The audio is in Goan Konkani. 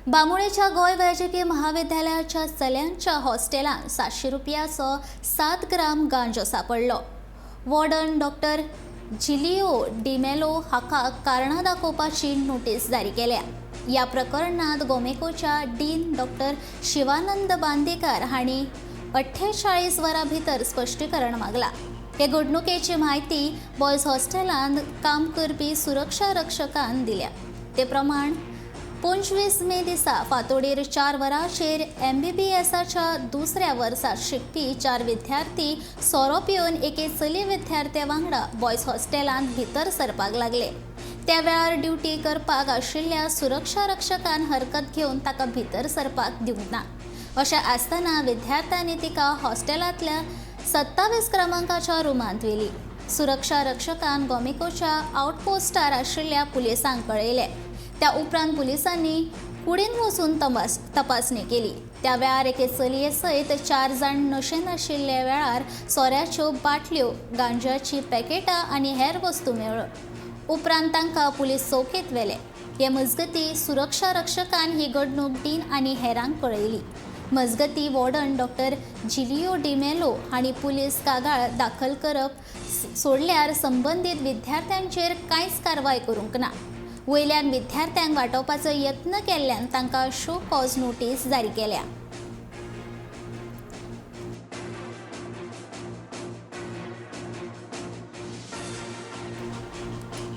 बांबोळेच्या गोंय वैजकीय महाविद्यालयाच्या चल्यांच्या हॉस्टेलांत 700 रुपयाचो 7 ग्राम गांजो सापडलो. वॉर्डन डॉक्टर जिलिओ डिमेलो हाका कारणां दाखोवपाची नोटीस जारी केल्या. ह्या प्रकरणांत गोमेकोच्या डीन डॉक्टर शिवानंद बांदेकार हांणी 48 वरां भितर स्पश्टीकरण मागला. हे घडणुकेची म्हायती बॉयज हॉस्टेलांत काम करपी सुरक्षा रक्षकान दिल्या. ते प्रमाण 25 मे दिसा फांतोडेर 4 वरांचेर एमबीबीएसाच्या दुसऱ्या वर्सात शिकपी चार विद्यार्थी सोरो पिवन एके चली विद्यार्थ्या वांगडा बॉयज हॉस्टेलांत भितर सरपाक लागले. त्या वेळार ड्युटी करपाक आशिल्ल्या सुरक्षा रक्षकान हरकत घेवन ताका भितर सरपाक दिवंक ना. अशें आसतना विद्यार्थ्यांनी तिका हॉस्टेलांतल्या 27 क्रमांकाच्या रुमांत व्हेली. सुरक्षा रक्षकान गोमेकोच्या आउटपोस्टार आशिल्ल्या पुलिसांक कळयलें. त्या उपरांत पुलिसांनी कुडीन वचून तपासणी केली. त्या वेळार एके चलये सयत चार जाण नशेन आशिल्ल्या वेळार सोऱ्याच्यो बाटल्यो, गांजाची पॅकेटां आनी हेर वस्तू मेळ्ळ्यो. उपरांत तांकां पुलीस चौकेंत व्हेले. हे मजगतीं, सुरक्षा रक्षकान ही घडणूक डीन आनी हेरांक कळयली. मजगतीं, वॉर्डन डॉक्टर जिलिओ डिमेलो हांणी पुलीस कागाळ दाखल करप सोडल्यार संबंदीत विद्यार्थ्यांचेर कांयच कारवाय करूंक ना. वयल्यान विद्यार्थ्यांक वाटोवपाचो यत्न केल्ल्यान तांकां शो कॉज नोटीस जारी केल्या.